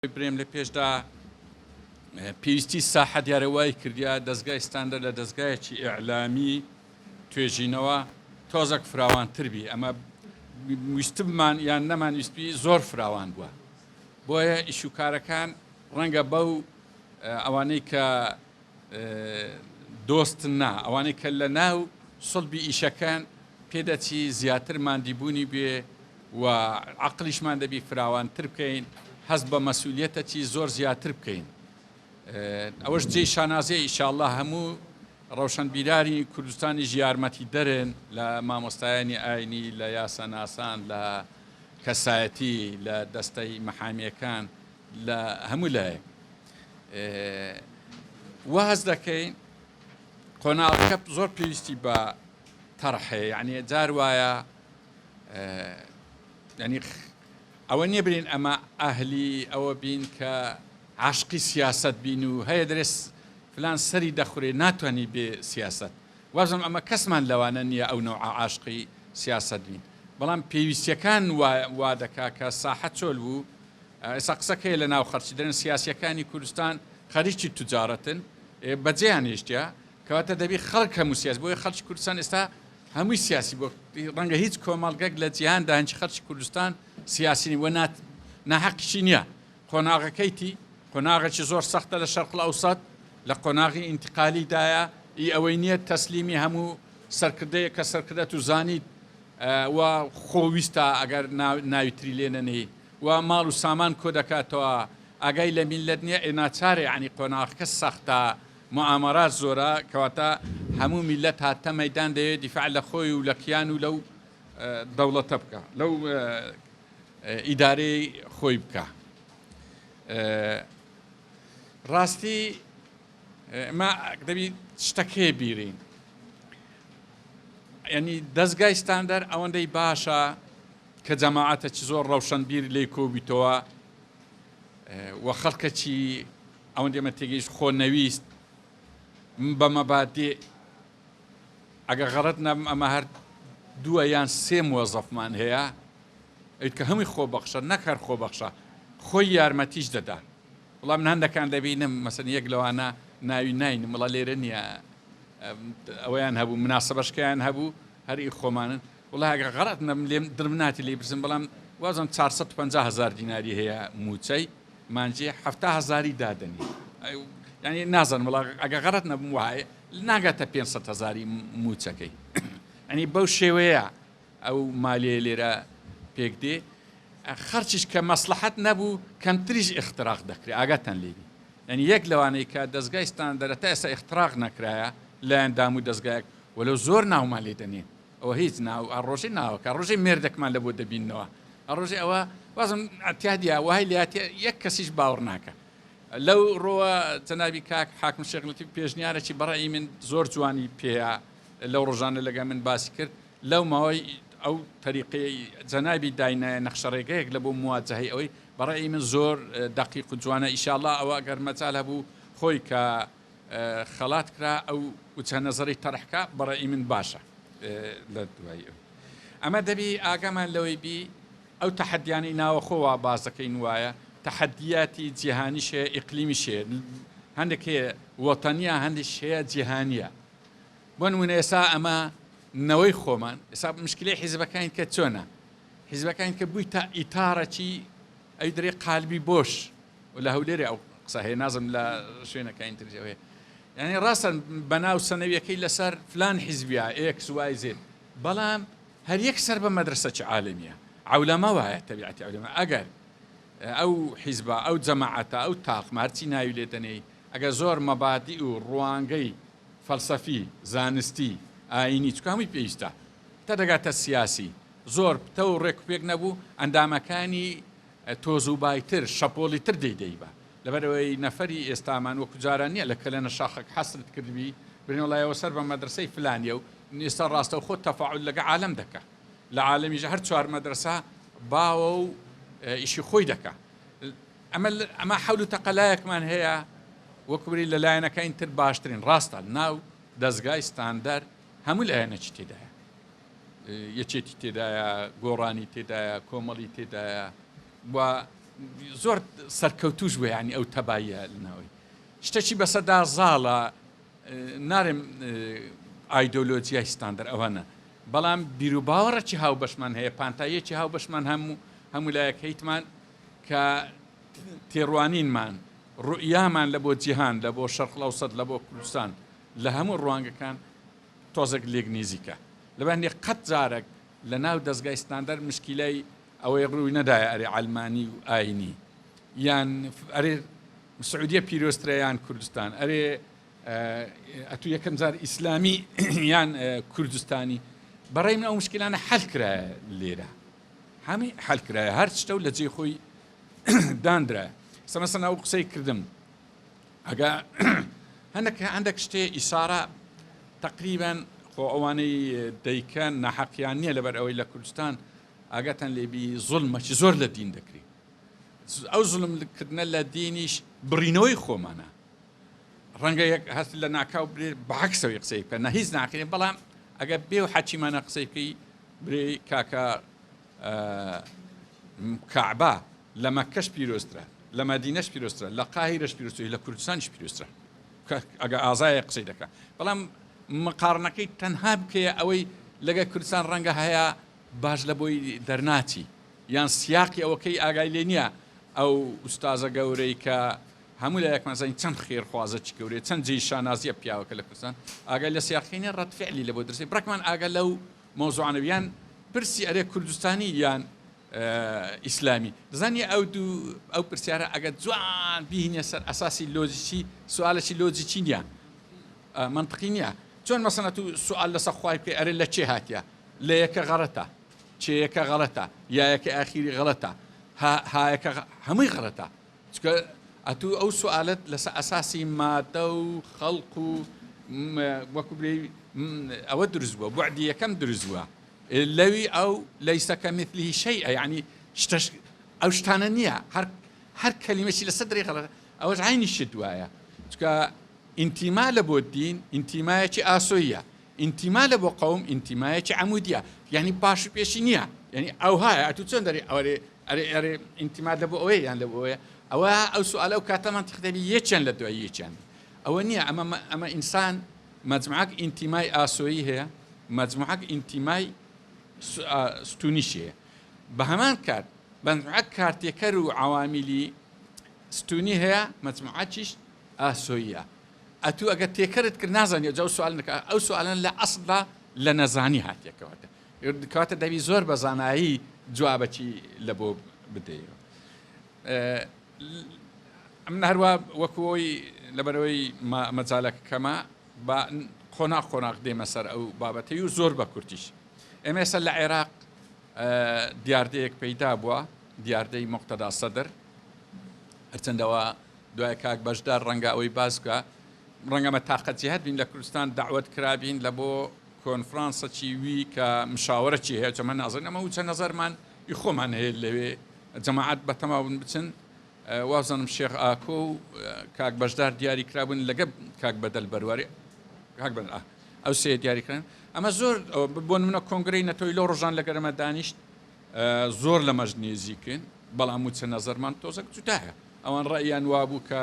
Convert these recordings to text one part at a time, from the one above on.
برێم لە پێشدا پێویستی ساحە دیارە وای کردیا دەزگای ستاندەر لە دەزگایەکی ئیعلامی توێژینەوە تۆزەک فراوانتر بی، ئەمە ویستبمان یان نەمان ویستبی زۆر فراوان بووە، بۆیە ئیش و کارەکان ڕەنگە بەو ئەوانەی کە دۆستن نا ئەوانەی کە لە ناو سڵبی ئیشەکەن پێدەچی زیاتر ماندیبوونی بێ و عەقڵیشمان دەبی فراوانتر بکەین، هەست بە مەسئولیەتەکی زۆر زیاتر بکەین. ئەوەش جێی شانازیە ئیشاڵڵا هەموو ڕەوشەنبیرانی کوردستانیش یارمەتیدەرن لە مامۆستایانی ئاینی، لە یاساناسان، لە کەسایەتی، لە دەستەی مەحامیەکان، لە هەموو لایەک. وا هەست دەکەین قۆناغەکە زۆر پێویستی بە تەرح هەیە، یعنی جار وایە یعنی ئەوە نییە برین ئەمە ئەهلی ئەوە بین کە عاشقی سیاسەت بین و هەیە دەرێ فلان سەری دەخورێ ناتوانانی بێ سیاسەت وازم ئەمە کەسمان لەوانە نییە ئەو نەوعە عاشقی سیاسەت بین بەڵام پێویستیەکان وا دەکا کە ساحە چۆل بوو ئێستا قسەکەی لە ناو خەرچی دەرن سیاسیەکانی کوردستان خەریکی توجارەتن بەجێیان هێشتە کەواتە دەبی خەڵک هەموو سیاسی بۆیە خەڵکی کوردستان ئێستا هەمووی سیاسی بووە ڕەنگە هیچ کۆمەڵگەک لە جیهاندا هەنچ خەڵکی کوردستان سیاسی نی وە ناحەقیشی نییە قۆناغەکەیتی قۆناغێکی زۆر سەختە لە شەرق ئەوسەت لە قۆناغی ئینتقالیدایە ئی ئەوەی نییە تەسلیمی هەموو سەرکردەیە کە سەرکردەت و زانیت و خۆویستە ئەگەر ناوی تری لێ نەنێی و ماڵ و سامان کۆ دەکاتەوە ئاگای لە میللەت نییە ئێ ناچارە یەعنی قۆناغەکە سەختە موئامەرات زۆرە کەواتە هەموو میللەت هاتە مەیدان دەیەوێت دیفاع لە خۆی و لە کیان و لەو دەوڵەتە بکا لەو ئیدارەی خۆی بکا ڕاستی ئەمە دەبی شتەکەی بیرین ینی دەستگای ستاندەر ئەوەندەی باشە کە جەماعەتەکی زۆر ڕەوشەنبیر لێی کۆبیتەوە و خەڵکەکی ئەوەندەی ئەمە تێگەیشت خۆ نەویست بە مەبادیع ئەگەر غەڵەت نەبم ئەمە هەر دووە یان سێ موەزەفمان هەیە ئەویت کە هەمووی خۆبەخشە نەک هەر خۆبەخشە خۆی یارمەتیش دەدا وڵام من هەندەکان دەبینم مەسەن یەک لەوانە ناوی ناینم وڵا لێرە نییە ئەوەیان هەبوو مناسبەشکەیان هەبوو هەر ئی خۆمانن وڵا ئەگەر غەڵەت نەبم لێم دڵم ناتی لێی پرسم بەڵام وازم 450 هەزار دیناری هەیە موچەی مانجی 70 هەزاری دادەنی یعنی نازانم وڵا ئەگەر غەڵەت نەبم وایە ناگاتە 500 هەزاری موچەکەی ئەنی بەو شێوەیە ئەو مالیە لێرە پێک دێ خەرچیش کە مەسلحەت نەبوو کەمتریش اختراق دەکرێت ئاگاتان لێبی یعنی یەک لەوانەی کە دەزگای ستاندەرە تا ئێستا اختراق نەکرایە لایەن دام و دەزگایەک وەلو زۆر ناومان لێ دەنێن ئەوە هیچ ناو ڕۆژی ناوەکە ڕۆژی مێردەکمان لە بۆ دەبینەوە ڕۆژی ئەوە وازم اعتیادیا وای لاتێ یەک کەسیش باوەڕ ناکە لەو ڕۆوە جەنابی کاک حاکم شێخ لەتیف پێشنیارێکی بەڕەئی من زۆر جوانی پێیە لەو ڕۆژانە لەگە من باسی کرد لەو ماوەی ئەو تەریقەی جەنابی داینایە نەخشەڕێگەیەک لە بۆ مواجهەی ئەوەی بەڕەئی من زۆر دەقیق و جوانە ئیشاڵا ئەوە ئەگەر مەجال هەبوو خۆی کە خەڵات کرا ئەو وچە نەزەری تەرح کا بەڕەئی من باشە لە دوایی ئەو ئەمە دەبی ئاگامان لەوەی بی ئەو تەحەدیانەی ناوەخۆ وا باس دەکەین وایە تەحەدیاتی جیهانیش هەیە ئیقلیمیش هەیە هەندێک هەیە وەتەنیە هەندێک هەیە جیهانیە بۆ نمونە ئێستا ئەمە نەوەی خۆمان ئێستا مشکلەی حیزبەکانی کە چۆنە حیزبەکانی کە بووی تا ئیتارەکی ئەی درێ قالبی بۆش و لە هەولێرێ ئەو قسە هەیە نازم لە شوێنەکانی تریش ئەوەیە یعنی ڕاستە بەناو سەنەویەکەی لەسەر فلان حیزبیا ئێکس وای زێد بەڵام هەر یەک سەر بە مەدرسەکی عالەمیە عەولەمە وایە تەبیعەتی عەولەمە ئەگەر ئەو حیزبە ئەو جەماعەتە ئەو تاقمە هەرچی ناوی لێ دەنێی ئەگەر زۆر مەبادی و ڕوانگەی فەلسەفی زانستی ئایینی چونکە هەمووی پێویستە تا دەگاتە سیاسی زۆر پتەو و ڕێک و پێک نەبوو ئەندامەکانی تۆز و بایتر شەپۆڵی تر دەیدەیبا لەبەرئەوەی نەفەری ئێستامان وەکو جاران نیە لە کەلەنە شاخەک حەسرت کردبی برێن وەڵای ئەوە سەر بە مەدرەسەی فلانیە و ئێستا ڕاستەوخۆ تەفاعول لەگە عالەم دەکا لە عالەمیش هەر چوار مەدرەسە باوە و ئیشی خۆی دەکا ئەمە ئەمە حەول و تەقەلایەکمان هەیە وەکو بری لە لایەنەکانی تر باشترین ڕاستە ناو دەزگای ستاندەر هەموو لایەنێکی تێدایە یەکێتی تێدایە گۆڕانی تێدایە کۆمەڵی تێدایە و زۆر سەرکەوتوش بوو یعنی ئەو تەباییە لەناوی شتەکی بەسەدا زاڵە نارێم ئایدۆلۆجیای ستاندەر ئەوانە بەڵام بیروباوەڕێکی هاوبەشمان هەیە پانتاییەکی هاوبەشمان هەموو هەموو لایەک هەیتمان کە تێڕوانینمان ڕوئیامان لە بۆ جیهان لە بۆ شەرق ئەوسەت لە بۆ کوردستان لە هەموو ڕوانگەکان تۆزێک لێک نیزیکە لەبەندی قەت جارێک لە ناو دەزگای ستاندەر مشکیلەی ئەوەی ڕووی نەدایە ئەرێ عەلمانی و ئاینی یان ئەرێ سعودیە پیرۆزترە یان کوردستان ئەرێ ئەتوو یەکەم جار ئیسلامی یان کوردستانی بەڕێی من ئەو مشکلانە حەل کرایە لێرە هەمی حەل کرایە هەر شتە و لە جێی خۆی دانرایە سەمەسەن ئەو قسەی کردم ئەگە هەندێک هەندێک شتێ ئیسارە تقریبان خۆ ئەوانەی دەیکەن ناحەقیان نییە لەبەر ئەوەی لە کوردستان ئاگاتان لێبی زوڵمەکی زۆر لە دین دەکری ئەو زوڵم کردنە لە دینیش بڕینەوەی خۆمانە ڕەنگە یەک هەست لە ناکاو برێ بەعکسەوەی قسەی بکە نە هیچ ناکرێ بەڵام ئەگەر بێ و حەچیمانە قسەی بکەی برێ کاکە کەعبە لە مەکەش پیرۆزترە لە مەدینەش پیرۆزترە لە قاهیرەش پیرۆزترە لە کوردستانیش پیرۆزترە ئەگە ئازایە قسەی دەکا بەڵام مقارنەکەی تەنها بکەیە ئەوەی لەگە کوردستان ڕەنگە هەیە باش لە بۆی دەرناچی یان سیاقی ئەوەکەی ئاگای لێ نییە ئەو ئوستازە گەورەی کە هەموو لایەکمان زانین چەند خێرخوازەکی گەورەیە چەند جێی شانازیە پیاوەکە لە کوردستان ئاگای لە سیاقی نیە ڕەد فعلی لە بۆ درستی بڕەکمان ئاگا لەو مەوزوعانە یان پرسی ئەرێ کوردستانی یان ئیسلامی دەزانی ئەو دوو ئەو پرسیارە ئەگەر جوان بیهینە سەر ئەساسی لۆجیکی سوالێکی لۆجیکی نییە منطقی نییە چۆن مەسەنە تو سوال لەسەر خوای بکەی ئەرێ لە چێ هاتیە لە یەکە غەڵەتە چێیەکە غەڵەتە یایەکە ئاخیری غەڵەتە هایەکە هەمووی غەڵەتە چونکە ئەتوو ئەو سوالت لەسەر ئەساسی مادە و خەڵق و وەکو بلێی ئەوە دروست بووە بوعدی یەکەم دروست بووە لەوی ئەو لەیسە کەمیثلیه شەیء یعنی شتەش ئەو شتانە نییە هەر هەر کەلیمەشی لەسەر درێ غەڵەت ئەوەش عینی شت وایە چونکە ئینتیما لە بۆ دین ئینتیمایەکی ئاسۆییە ئینتیما لە بۆ قەوم ئینتیمایەکی عەمودیە یعنی پاش و پێشی نییە یعنی ئەوهایە ئەتوو چۆن دەرێ ئەوەرێ ئەرێ ئەرێ ئینتیما لە بۆ ئەوەیە یان لە بۆ ئەوەیە ئەوە ئەو سوالە ئەو کاتە مەنتیق دەبی یەکیان لە دوای یەکیان ئەوە نییە ئەمە ئەمە ئینسان مەجموعەک ئینتیمای ئاسۆیی هەیە مەجموعەک ئینتیمای ستونیشی هەیە بە هەمان کات مەجموعەک کارتێکەر و عەوامیلی ستونی هەیە مەجموعەکیش ئاسۆییە ئەتوو ئەگەر تێکەرت کرد نازانی ئەوجا ئەو سوال نەکە ئەو سوالان لە ئەسڵدا لە نەزانی هاتیە کەواتە کەواتە دەبی زۆر بە زانایی جوابەکی لە بۆ بدەیەوە ئەمن هەروە وەکو ئەوی لەبەرەوەی مەجالەکە کەمە بە قۆناغ قۆناغ دێمە سەر ئەو بابەتەی و زۆر بە کورتیش ئێمە ئێستا لە عێراق دیاردەیەک پەیدا بووە دیاردەی مقتەدا سەدر هەرچەندەوە دوای کاک بەشدار ڕەنگە ئەوەی باس بکا ڕەنگە مە تاقە جیهت بین لە کوردستان دەعوەت کرابین لە بۆ کۆنفرانسەکی وی کە مشاوەرەکی هەیە جەمە نازن ئەمە وچە نەزەرمان ئی خۆمان هەیە لەوێ جەماعەت بەتەما بوون بچن وازانم شێخ ئاکۆ و کاک بەشدار دیاری کرابوون لەگە کاک بەدەل بەرواری کاک بەدەل ئەو سێ دیاری کران ئەمە زۆر بۆ نمونە کۆنگرەی نەتەوەی لەو ڕۆژان لەگەرمە دانیشت زۆر لەمەش نێزیکن بەڵام وچە نەزەرمان تۆزەک جودایە ئەوان ڕەئیان وابوو کە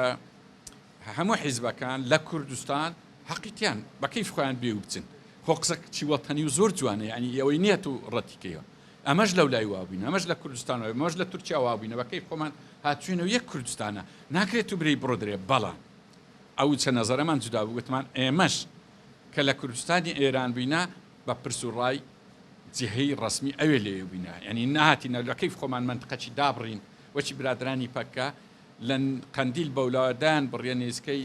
هەموو حیزبەکان لە کوردستان حەقیتیان بە کەیف خۆیان بێ و بچن خۆ قسە چی وەتەنی و زۆر جوانە یعنی ئەوەی نییە تو ڕەتیکەیەوە ئەمەش لەو لای وابووین ئەمەش لە کوردستان وابووین ئەمەش لە تورکیا وابووینە بە کەیف خۆمان هاتووینە و یەک کوردستانە ناکرێت تو برێی بڕۆ درێ بەڵام ئەو چە نەزەرەمان جودا بوو گوتمان ئێمەش کە لە کوردستانی ئێران بووینە بە پرس و ڕای جیهەی ڕەسمی ئەوێ لێ بووینە یعنی نەهاتینە لە کەیف خۆمان مەنتقەکی دابڕین وەکی برادرانی پەککە لە قەندیل بەولاوە دایان بڕیە نێزکەی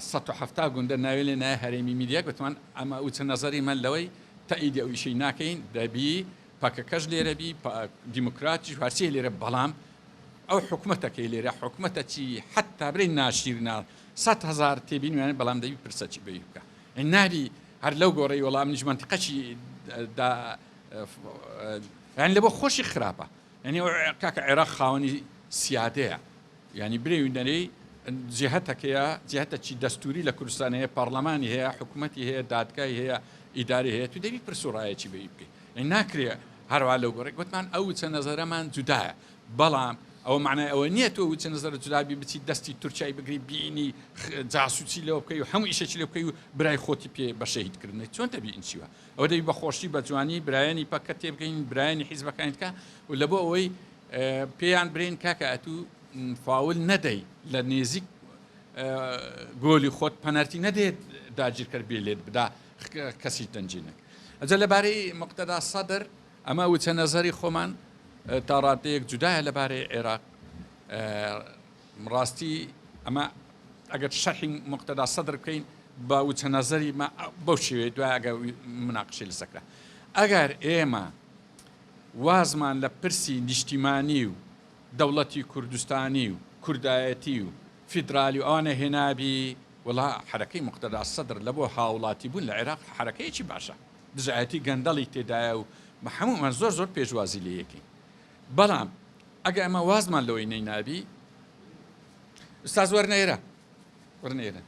170 گوندە ناوێ لێ نایە هەرێمی میدیا گوتمان ئەمە ئەوچە نەزەری من لەوەی تەئیدی ئەو ئیشەی ناکەین دەبی پەکەکەش لێرە بی دیموکراتیش هەرچی لێرە بەڵام ئەو حکومەتەکەی لێرە حکومەتەکی حتا برێ ناشیرنا 100 هزار تێبینیان بەڵام دەبی پرسەکی بەوی بکە نابی هەر لەو گۆڕی وەڵام منیش مەنتیقەکی دا یان لە بۆ خۆشی خراپە یعنی کاکە عێراق خاوەنی سیادەیە یعنی برێ و نەرێی جهتەکەیە جهتەکی دەستوری لە کوردستان هەیە پەرلەمانی هەیە حکوومەتی هەیە دادگای هەیە ئیداری هەیە تو دەبی پرس و ڕایەکی بەی بکەیت یعنی ناکرێ هەروە لەو گۆڕێک گوتمان ئەو چە نەزەرەمان جودایە بەڵام. ئەوە مەعنای ئەوە نییە تۆ وچە نەزەرت جودابی بچی دەستی تورکیای بگری بینی جاسوسی لەوە بکەی و هەموو ئیشێکی لێ بکەی و برای خۆتی پێ بە شەهید کردنی چۆن دەبی ئینچیوە ئەوە دەبی بە خۆشی بە جوانی برایانی پەکە تێبگەین برایانی حیزبەکانی تکا و لە بۆ ئەوەی پێیان برێن کاکە ئەتوو فاول نەدەی لە نێزیک گۆلی خۆت پەنەرتی نەدێت داگیرکەر بێ لێت بدا کەسی دەنجی نەک ئەجا لەبارەی مقتەدا سەدر ئەمە وچە نەزەری خۆمان تا ڕادەیەک جودایە لەبارەی عێراق ڕاستی ئەمە ئەگەر شەرحی مقتەدا سەدر بکەین بە وچە نەزەری ما بەو شێوەیە دوای ئەگەر مناقشەی لەسەر کرا ئەگەر ئێمە وازمان لە پرسی نیشتیمانی و دەوڵەتی کوردستانی و کوردایەتی و فیدرالی و ئەوانە هێنابی وەڵا حەرەکەی موقتەدا سەدر لە بۆ هاوڵاتی بوون لە عێراق حەرەکەیەکی باشە دژایەتی گەندەڵی تێدایە و هەموومان زۆر زۆر پێشوازی لێ یەکەین بەڵام ئەگە ئەمە وازمان لەوەی نەینابی ئوستاز وەرنە ئێرە وەرنە ئێرە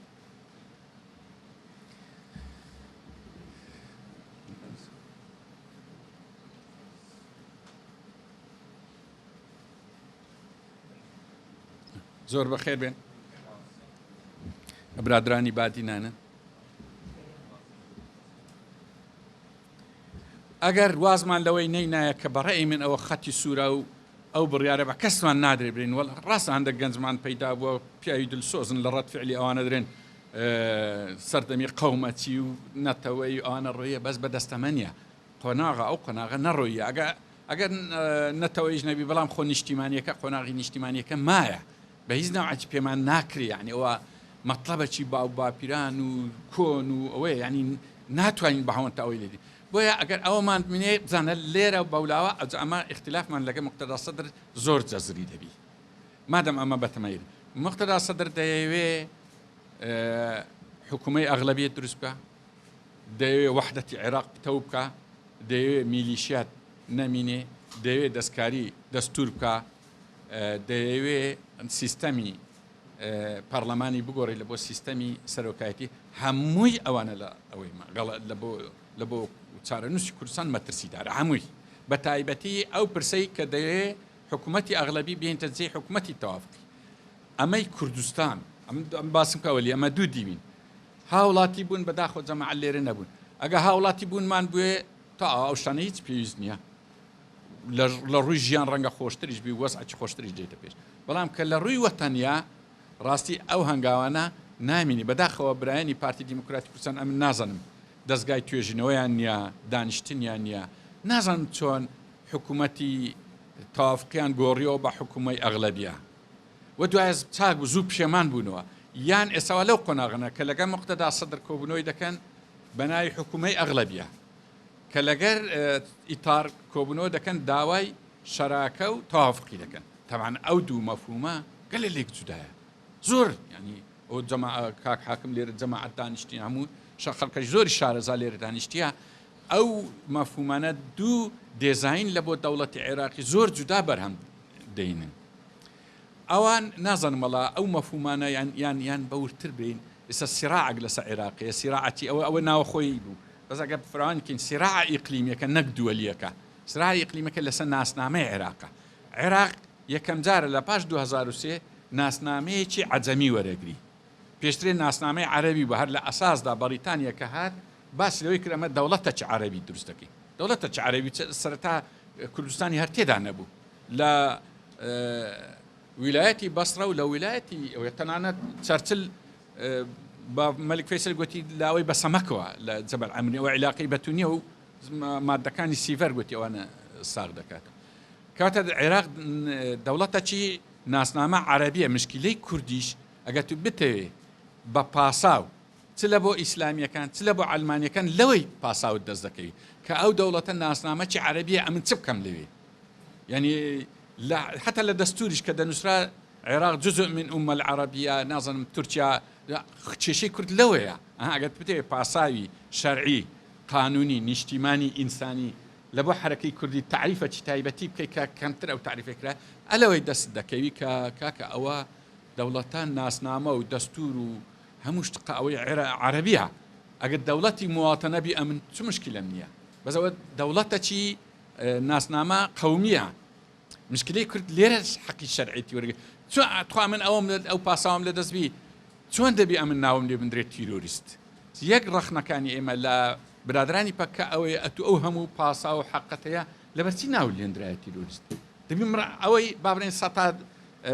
زۆر بەخێر بێن برادرانی بادینانن ئەگەر وازمان لەوەی نەینایە کە بەڕێی من ئەوە خەتی سوورە و ئەو بڕیارە بە کەسمان نادرێ برین وەڵ ڕاستە هەندێک گەنجمان پەیدا بووە پیاوی دلسۆزن لە ڕەت فعلی ئەوانە درێن سەردەمی قەومەچی و نەتەوەی ئەوانە ڕۆیە بەس بەدەستەمە نیە قۆناغە ئەو قۆناغە نەڕۆیە ئەگە ئەگەر نەتەوەیش نەبی بەڵام خۆ نیشتیمانیەکە قۆناغی نیشتیمانیەکە مایە بە هیچ نەوعێکی پێمان ناکرێ یعنی ئەوە مەتڵەبەکی باو باپیران و کۆن و ئەوەیە یعنی ناتوانین بە هەوەن تا ئەوەی لێدی بۆیە ئەگەر ئەوەمان بینێ بزانە لێرە بەولاوە ئەجا ئەمە ئیختلافمان لەگە مقتەدا سەدر زۆر جەزری دەبی مادەم ئەمە بەتەمەیر مقتەدا سەدر دەیەوێ حکومەی ئەغلەبیەت دروست بکە دەیەوێ وەحدەتی عێراق پتەو بکا، دەیەوێ میلیشیات نەمینێ، دەیەوێ دەستکاری دەستوور بکا، دەیەوێ سیستەمی پەڕلەمانی بگۆڕی لە بۆ سیستەمی سەرۆکایەتی، هەمووی ئەوانە لە ئەوەی لە بۆ لە بۆ چارەنووسی کوردستان مەترسیدارە هەمووی، بە تایبەتی ئەو پرسەی کە دەیەوێ حکوومەتی ئەغلەبی بێنتە جێی حکوومەتی تەوافقی. ئەمەی کوردستان ئەم باسم کە وەلی ئەمە دوو دیوین هاوڵاتی بوون بەداخەوە جەماعەت لێرە نەبوون ئەگە هاوڵاتی بوونمان بوێ تا ئەو شتانە هیچ پێویست نییە لە ڕووی ژیان ڕەنگە خۆشتریش بی وەزعی خۆشتریش دێتە پێش بەڵام کە لە ڕووی وەتەنیا ڕاستی ئەو هەنگاوانە نامینی بەداخەوە برایانی پارتی دیموکراتی کوردستان ئەمن نازانم دەستگای توێژینەوەیان نییە دانیشتنیان نییە نازانم چۆن حکوومەتی تەوافقیان گۆڕیەوە بە حکوومەی ئەغلەبیە و دوایە چاک بوو زوو پشێمان بوونەوە یان ئێستا لەو قۆناغەنە کە لەگەر موقتەدا سەدر کۆبوونەوەی دەکەن بە ناوی حکوومەی ئەغلەبیە کە لەگەر ئیتار کۆبوونەوە دەکەن داوای شەراکە و تەوافقی دەکەن تەبعەن ئەو دوو مەفهومە گەلێ لێک جودایە زۆر یعنی ئەو جەما کاک حاکم لێرە جەماعەت دانیشتین هەموو خەڵکەش زۆری شارەزا لێرە دانیشتیە ئەو مەفهومانە دوو دێزاین لە بۆ دەوڵەتی عێراقی زۆر جودا بەرهەم دەینن ئەوان نازانم وەڵا ئەو مەفهومانە یان یان یان بە وردتر بێین ئێستا سیراعەک لەسەر عێراقیە سیراعەتی ئەوە ئەوە ناوەخۆیی بوو بەس ئەگەر فراوان بکەین سیراعە ئیقلیمیەکە نەک دووەلیەکە سراع ئیقلیمەکە لەسەر ناسنامەی عێراقە عێراق یەکەم جارە لە پاش 2003 ناسنامەیەکی عەجەمی وەرەگری پێشترێ ناسنامەی عەرەبی بوو هەر لە ئەساسدا بەڕیتانیا کە هات باسی لەوەی کرد ئەمە دەوڵەتەکی عەرەبی دروست دەکەین دەوڵەتەکی عەرەبی سەرەتا کوردستانی هەر تێدا نەبوو لە ویلایەتی بەسڕە و لە ویلایەتی ئەوێ تەنانەت چەرچل بە مەلیک فەیسەل گوتی لاوەی بە سەمەکەوە لە جەبەل عەمری ئەوە عیلاقەی بە تو نییە و مادەکانی سیڤەر گوتی ئەوانە ساغ دەکات کاتە عێراق دەوڵەتەکی ناسنامە عەرەبیە مشکیلەی کوردیش ئەگەر تو بتەوێ بە پاساو چ لە بۆ ئیسلامیەکان چ لە بۆ عەلمانیەکان لەوەی پاساوت دەست دەکەوی کە ئەو دەوڵەتە ناسنامەکی عەرەبیە ئەمن چ بکەم لەوێ یعنی لە حتا لە دەستوریش کە دەنووسرا عێراق جزء من ئومە العربیە نازانم تورکیا کێشەی کورد لەوەیە ئەگەر بتەوێ پاساوی شەرعی قانونی نیشتیمانی ئینسانی لە بۆ حەرەکەی کوردی تەعریفەکی تایبەتی بکەی کە کەمتر ئەو تەعریفە کرا ئەلەوەی دەست دەکەوی کە کاکە ئەوە دەوڵەتان ناسنامە و دەستور و هەموو شت ئەوەی عەرەبیە ئەگەر دەوڵەتی مواتەنە بی ئەمن چ مشکلەم نییە بەس ئەوە دەوڵەتەکی ناسنامە قەومیە. مشکلەی کورد لێرەش حەقی شەرعێتی وەرگرت چۆن تخوا من ئەوم ئەو پاساوم لە دەست بی چۆن دەبی ئەمن ناوم لێ بندرێت تیرۆریست یەک ڕەخنەکانی ئێمە لە برادرانی پەککە ئەوەیە ئەتو ئەو هەموو پاساو و حەقەتەیە لەبەرچی ناو لێندرایە تیرۆریست دەبی مڕ ئەوەی با بڵێن سەتا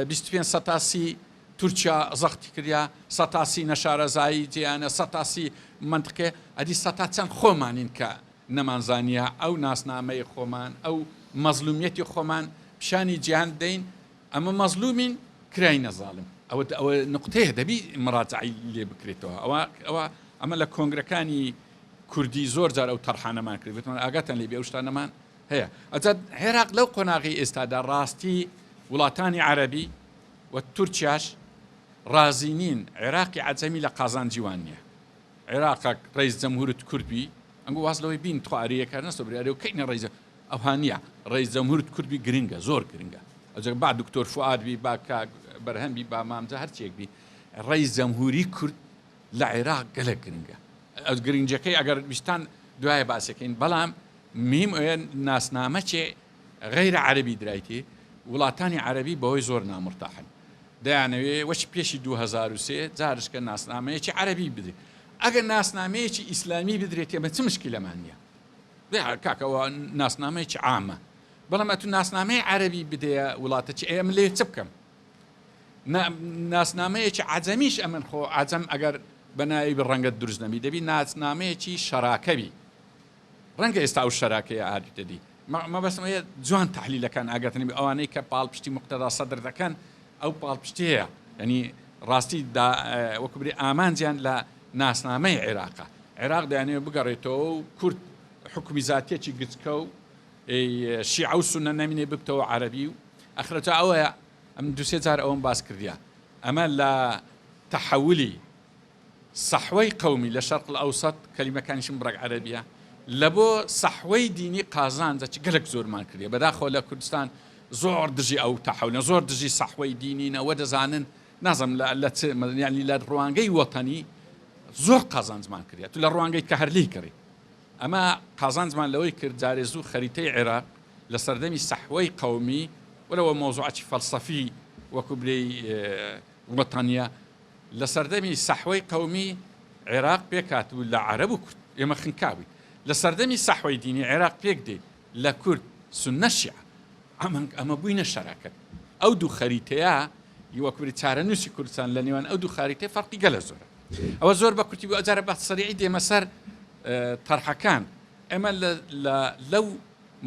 25 سەتا سی تورکیا زەختی کردیا سەتا سی نەشارەزایی جیانە سەتا سی منطقێ ئەدی سەتا چەند خۆمانین کە نەمانزانیە ئەو ناسنامەی خۆمان ئەو مەزلومیەتی خۆمان پیشانی جیهان بدەین ئەمە مەزلومین کراینە زاڵم ئەوە ئەوە نقطەیە دەبی مراجعی لێ بکرێتەوە ئەوە ئەوە ئەمە لە کۆنگرەکانی کوردی زۆر جار ئەو تەرحانەمان کرد گوتمان ئاگاتان لێ بێ ئەو شتانەمان هەیە ئەجا عێراق لەو قۆناغی ئێستادا ڕاستی وڵاتانی عەرەبی و تورکیاش ڕازی نین عێراقی عەجەمی لە قازانجی وان نییە عێراقەک ڕەیس جەمهورت کورد بی ئەنگۆ واز لەوەی بین تخوا ئەرێ یەکار نەستۆ برێ ئەرێ و کەینە ڕەیس ئەوها نییە ڕەیس جەمهورت کورد بی گرنگە زۆر گرنگە ئەجا با دکتۆر فوئاد بی با کاک بەرهەم بی با مامجا هەرچیەک بی ڕەیس جەمهوری کورد لە عێراق گەلەک گرنگە ئەو گرنگەکەی ئەگەر ویستان دوایە باسەکەین بەڵام میم ئەوێ ناسنامەچێ غەیرە عەرەبی درایتێ وڵاتانی عەرەبی بەوەی زۆر نامرتاحن دەیانەوێ وەچ پێشی 2003 جارشکە ناسنامەیەکی عەرەبی بدرێ ئەگەر ناسنامەیەکی ئیسلامی بدرێت ئێمە چ مشکلەمان نییە کاکەوە ناسنامەیەکی عامە بەڵام ئەتو ناسنامەی عەرەبی بدەیە وڵاتە چی ئەمن لێ چ بکەم ناسنامەیەکی عەجەمیش ئەمن خۆ عەجەم ئەگەر بە ناوی ڕەنگە دروست نەبی دەبی ناسنامەیەکی شەراکەبی ڕەنگە ئێستا ئەو شەراکەیە هاتوتە دی مەبەستم ئەوەیە جوان تەحلیلەکان ئاگاتان بێ ئەوانەی کە پاڵپشتی موقتەدا سەدر دەکەن ئەو پاڵپشتیەیە یعنی ڕاستی دا وەکو برێ ئامانجیان لە ناسنامەی عێراقە عێراق دەیانەوێت بگەڕێتەوە و کورد حکومی زاتیەکی گچکە و شیعە و سونە نەمینێ ببتەوە عەرەبی و ئەخرەجا ئەوەیە ئەم دوسێ جار ئەوەم باس کردیا ئەمە لە تەحولی سەحوەی قەومی لە شەرق الاوسط کەلیمەکانیشم بڕێک عەرەبیە لە بۆ سەحوەی دینی قازانجە چ گەلەک زۆرمان کردیە بەداخەوە لە کوردستان زۆر دژی ئەو تەحەولە زۆر دژی سەحوەی دینینە وە دەزانن نازم لە لە چ یعنی لە ڕوانگەی وەتەنی زۆر قازانجمان کردیە تو لە ڕوانگەی کە هەر لێی کڕی ئەمە قازانجمان لەوەی کرد جارێ زوو خەریتەی عێراق لە سەردەمی سەحوەی قەومی وەلەوە مەوزوعەکی فەلسەفی وەکو بلێی وەتەنیە لە سەردەمی سەحوەی قەومی عێراق پێکهاتبوو لە عەرەب و کورد، ئێمە خنکابووین. لە سەردەمی سەحوەی دینی عێراق پێکدێ لە کورد، سوننە، شیعە. ئەمە ئەمە بووینە شەراکەت. ئەو دوو خەریتەیە ی وەک بری چارەنووسی کوردستان لە نێوان ئەو دوو خاریتەیە فەرقی گەلە زۆرە. ئەوە زۆر بە کورتی بوو ئەجارە بە سەریعی دێمە سەر تەرحەکان. ئێمە لە لە لەو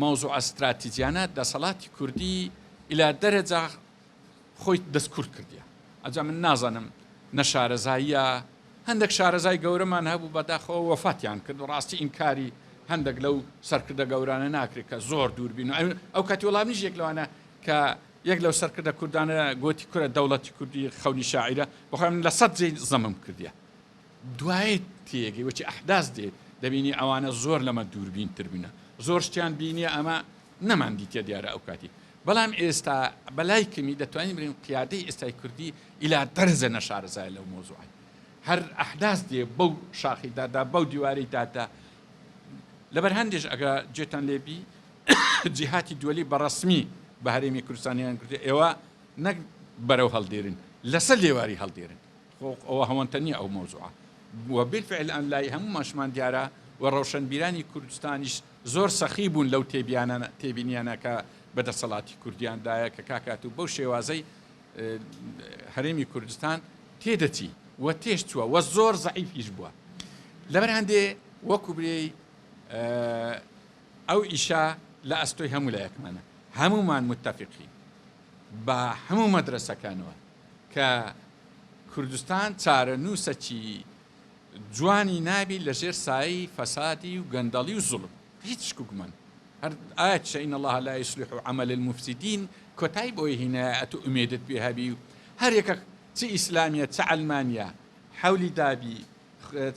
مەوزوعە ستراتیجیانە دەسەڵاتی کوردی ئیلا دەرەجە خۆی دەست کورت کردیە ئەجا من نازانم نە شارەزاییە هەندێک شارەزای گەورەمان هەبوو بەداخەوە وەفاتیان کرد ڕاستی ئینکاری هەندێک لەو سەرکردە گەورانە ناکرێت کە زۆر دووربین و ئەو کاتی وەڵام نیش یەک لەوانە کە یەک لەو سەرکردە کوردانە گۆتی کورە دەوڵەتی کوردی خەونی شاعیرە بەخۆی من لە سەد جێی زەمم کردیە دوایێ تێگەی وەچی ئەحداس دێ دەبینی ئەوانە زۆر لەمە دووربین تر بینە زۆر شتیان بینیە ئەمە نەمان دیتیە دیارە ئەو کاتی بەڵام ئێستا بەلای کەمی دەتوانین بڵێین قیادەی ئێستای کوردی ئیلا دەرەجە نەشارەزایە لەو مەوزوعەی هەر ئەحداس دێ بەو شاخی دادا بەو دیوارەی دادا لەبەر هەندێش ئەگە جێتان لێبی جیهاتی دووەلی بە ڕەسمی بە هەرێمی کوردستانیان کردی ئێوە نەک بەرەو هەڵدێرن لەسەر لێواری هەڵدێرن خۆ ئەوە هەوەنتە نییە ئەو مەوزوعە و بالفعل ئەن لای هەموومانشمان دیارە و ڕەوشەنبیرانی کوردستانیش زۆر سەخی بوون لەو تێبیانە تێبینیانە کە بە دەسەڵاتی کوردیان دایە کە کاک ئاتوو بەو شێوازەی هەرێمی کوردستان تێدەچی و تێش چووە و زۆر زەعیفیش بووە لەبەر هەندێ وەکو برێی ئەو ئیشە لە ئەستۆی هەموو لایەکمانە هەمومان متتەفقین بە هەموو مەدرسەکانەوە کە کوردستان چارەنووسەکی جوانی نابی لە ژێر سایەی فەسادی و گەندەڵی و زوڵم هیچ شک و گومان هەر ئایەتیشە ان اللە لا یصلح عمل المفسدین کۆتایی بۆی هینایە ئەتو ئومێدت پێ هەبی و هەر یەکەک چ ئیسلامیە چ عەلمانیە حەولی دابی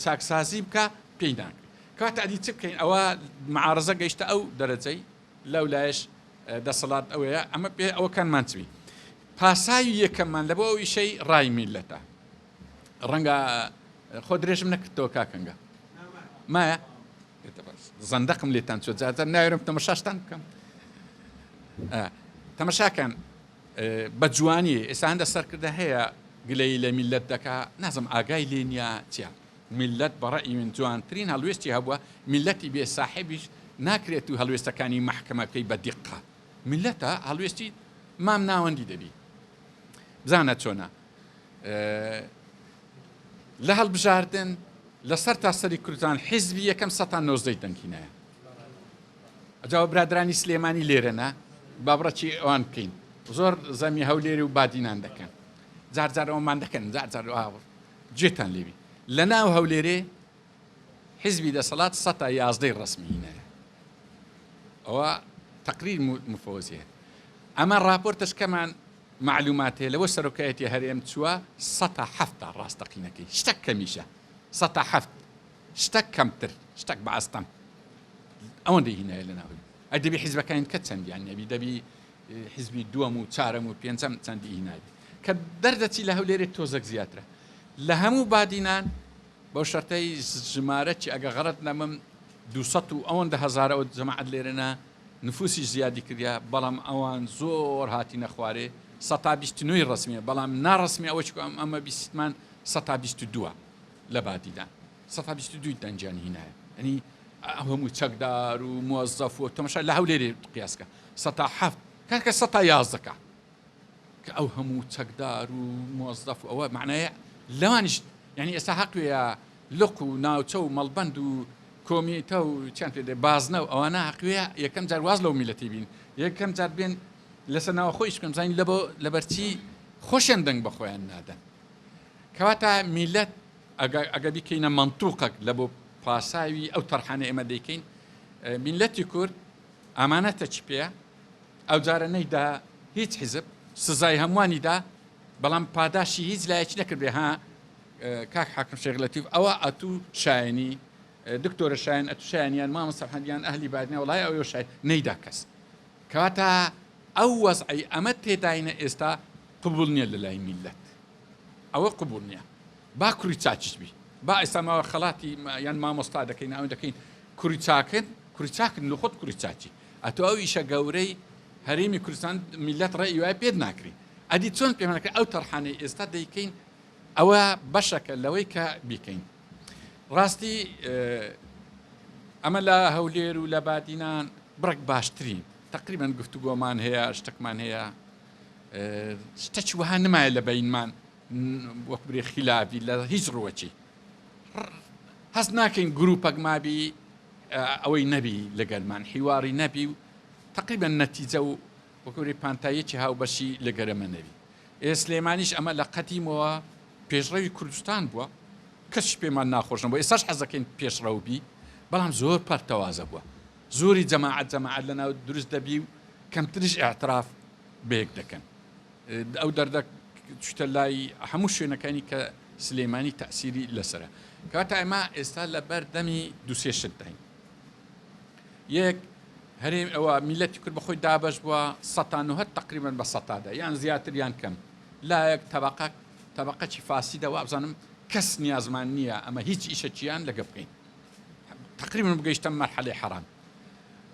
چاکسازی بکا پێی ناکرێ کەواتە ئەدی چ بکەین ئەوە معارەزە گەیشتە ئەو دەرەجەی لەو لایش دەسەڵات ئەوەیە ئەمە پێ ئەوەکانمان چ بی پاساوی یەکەممان لە بۆ ئەو ئیشەی ڕای میللەتە ڕەنگە خۆ درێژم نەکردەوە کاکەنگە مایە زەندەقم لێتان چۆ جارجار ناوێرم تەمەشاشتان بکەم. تەمەشاکەن بە جوانی ئێستا هەندە سەرکردە هەیە گلەیی لە میللەت دەکا نازم ئاگای لێ نییە چیە میللەت بە ڕەئی من جوانترین هەڵوێستی هەبووە میللەتی بێ ساحێبیش ناکرێت و هەڵوێستەکانی مەحکەمە بکەی بە دیقە میللەتە هەڵوێستی مام ناوەندی دەبی بزانە چۆنە لە هەڵبژاردن لەسەر تا سەری کوردستان حیزبی یەکەم سەتا نۆزدەی دەنگینایە ئەجا برادرانی سلێمانی لێرەنە با بڕەکی ئەوان بکەین زۆر زەمی هەولێری و بادینان دەکەن جار جار ئەومان دەکەن جار جار جێتان لێبی لە ناو هەولێرێ حیزبی دەسەڵات سەتا یازدەی ڕسمی هینایە ئەوە تقریر مفەوەزیە ئەمە راپۆرتەشکەمان معلومات هەیە لەوە سەرۆکایەتی هەرێم چووە سەتا حەفتا ڕاستەقینەکەی شتەک کەمیشە سەتا حەفت شتەک کەمتر شتەک بە ئەستەم ئەوەندەی هینایە لە ناوی ئەی دەبی حیزبەکانی کە چەندیان نەبی دەبی حیزبی دووەم و چارەم و پێنجەم چەندی هینابی کە دەردەچی لە هەولێرێ تۆزەک زیاترە لە هەموو بادینان بەو شەرتەی ژمارە چی ئەگە غەڵەت نەبم 200 و ئەوەندە هەزارەوە جەماعەت لێرەنا نفوسیش زیادی کردیا بەڵام ئەوان زۆر هاتینە خوارێ سەتا 29 ڕسمیە بەڵام ناڕسمی ئەوە چکو ئەم ئەمە بیستمان سەتا 22 لە بادینان سەتا 22 دەنگیان هینایە ئەنی ئەو هەموو چەکدار و موەزەف و تەمەشا لە هەولێرێ قیاسکە سەتا حەفت کاکە سەتا یازدەکە کە ئەو هەموو چەکدار و مۆزەف و ئەوە معنایە لەوانیش یعنی ئێستا هەقوێە لق و ناوچە و مەڵبەند و کۆمیتە و چیان پێ دێ بازنە و ئەوانە هەقوێە یەکەم جار واز لەو میلەتی بین یەکەم جار بێن لەسەر ناوە خۆیش بکەن بزانین لەبۆ لەبەرچی خۆشیان دەنگ بە خۆیان نادەن کەواتە میلەت ئەگە بیکەینە مەنتوقەک لە بۆ پاساوی ئەو تەرحانە ئێمە دەیکەین میلەتی کورد ئامانەتە چ پێیە ئەوجارە نەیدا هیچ حیزب سزای هەمووانی دا بەڵام پاداشی هیچ لایەکی نەکرد بێ ها کاک حاکم شێخ لەتیف ئەوە ئەتوو شایەنی دکتۆرە شایەن ئەتو شایەنیان مامۆستا محەمەدیان ئەهلی بادینە وەڵای ئەوە شای نەیدا کەس کەواتە ئەو وەزعی ئەمە تێداینە ئێستا قبول نییە لە لای میلەت ئەوە قبول نییە با کوڕی چاکیش بی با ئێستا ماوە خەڵاتی یان مامۆستا دەکەین ئەوە دەکەین کوڕی چاکن کوڕی چاکن لە خۆت کوڕی چاکی ئەتۆ ئەو ئیشە گەورەی هەرێمی کوردستان میلەت ڕێی وای پێت ناکری ئەدی چۆن پێمان ناکرێ ئەو تەرحانەی ئێستا دەیکەین ئەوە بەشەکە لەوەی کە بیکەین ڕاستی ئەمە لە هەولێر و لە بادینان بڕێک باشترین تقریبا گفتوگۆمان هەیە شتێکمان هەیە شتەکی وەها نمایە لە بینمان وەک برێ خیلافی لە هیچ ڕووەکی هەست ناکەین گروپەک مابی ئەوەی نەبی لەگەلمان حیواری نەبی و تقریبا نەتیجە و وەکوری پانتاییەکی هاوبەشی لەگەرەمە نەبی ئێ سلێمانیش ئەمە لە قەدیمەوە پێشڕەوی کوردستان بووە کەسیش پێمان ناخۆش نەبووە ئێستاش حەز دەکەین پێشڕەو بی بەڵام زۆر پەرتەوازە بووە زۆری جەماعەت جەماعەت لەناو دروست دەبی و کەمتریش ئیعتراف بەیەک دەکەن ئەو دەردە چوتە لای هەموو شوێنەکانی کە سلێمانی تەسیری لەسرە کاتە ئێمە ئێستا لەبەر دەمی دوسێ شت داین یەک هەرێم ئەوە میلەتی کورد بەخۆی دابەش بووە سەتا نهەت تقریبا بە سەتادا یان زیاتر یان کەم لایەک تەبقە تەبقەکی فاسیدە وابزانم کەس نیازمان نییە ئەمە هیچ ئیشەکیان لەگە بکەین تقریبا بگەیشتە مەرحەلەی حەرام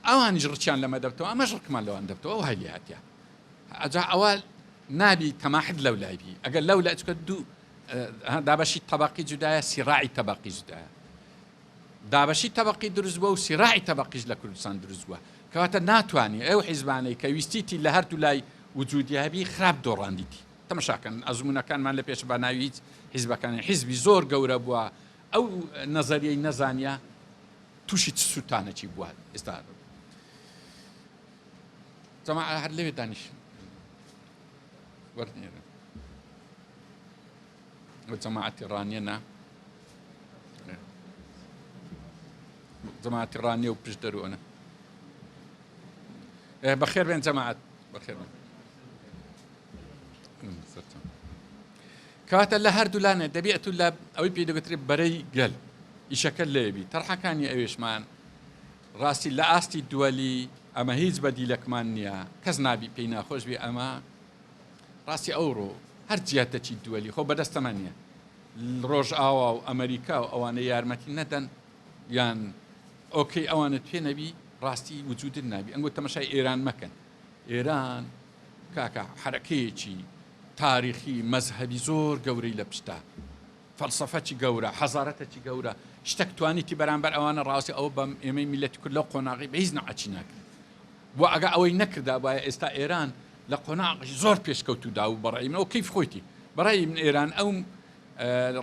ئەوانیش ڕچیان لەمە دەبتەوە ئەمەش ڕکمان لەوان دەبتەوە وای لێهاتیە ئەجا ئەوە نابی تەماحت لەو لای بی ئەگەر لەو لای چکە دوو دابەشی تەبقی جودایە سیراعی تەبقی جودایە دابەشی تەبقی دروست بووە و سیراعی تەبقیش لە کوردستان دروست بووە کەواتە ناتوانانی ئەو حیزبانەی کە ویستیتی لە هەردوو لای وجودی هەبی خراپ دۆڕاندیتی تەمەشاکەن ئەزمونەکانمان لە پێش بە ناوی هیچ حیزبەکانی حیزبی زۆر گەورە بووە ئەو نەزەریەی نەزانە تووشی چ سووتانێکی بووە ئێستا جەماعە هەر لەوێ دانیشن وەرنێرن و جەماعەتی ڕانیە نا جەماعەتی ڕانیە و پشت دەروەنە بەخێر بێن جەماعەت بەخێر بێن کەواتە لە هەردوو لانێ دەبێت ئەتوو لە ئەوەی پێی دەگوترێت بەرەی گەل ئیشەکە لێبی تەرحەکانی ئەوێشمان ڕاستی لە ئاستی دووەلی ئەمە هیچ بەدیلەکمان نییە کەس نابی پێی ناخۆش بی ئەمە ڕاستی ئەوڕۆ هەر جیاتەکی دووەلی خۆ بەدەستەمان نییە ڕۆژئاوا و ئەمریکا و ئەوانە یارمەتی نەدەن یان ئۆکەی ئەوانت پێ نەبی ڕاستی وجودت نابی ئەنگۆ تەمەشای ئێران مەکەن ئێران. کاکە حەرەکەیەکی تاریخی مەزهەبی زۆر گەورەی لە پشتە، فەلسەفەکی گەورە، حەزارەتەکی گەورە، شتەک توانیتی بەرامبەر ئەوانە ڕاوەستی ئەوە بەم ئێمەی میللەتی کورد لەو قۆناغەی بە هیچ نەوعەکی ناکرێت. بۆ ئەگە ئەوەی نەکردابایە ئێستا ئێران لە قۆناغی زۆر پێشکەوتوودا و بەڕای من ئەو کەیف خۆیتی بەڕای من ئێران ئەو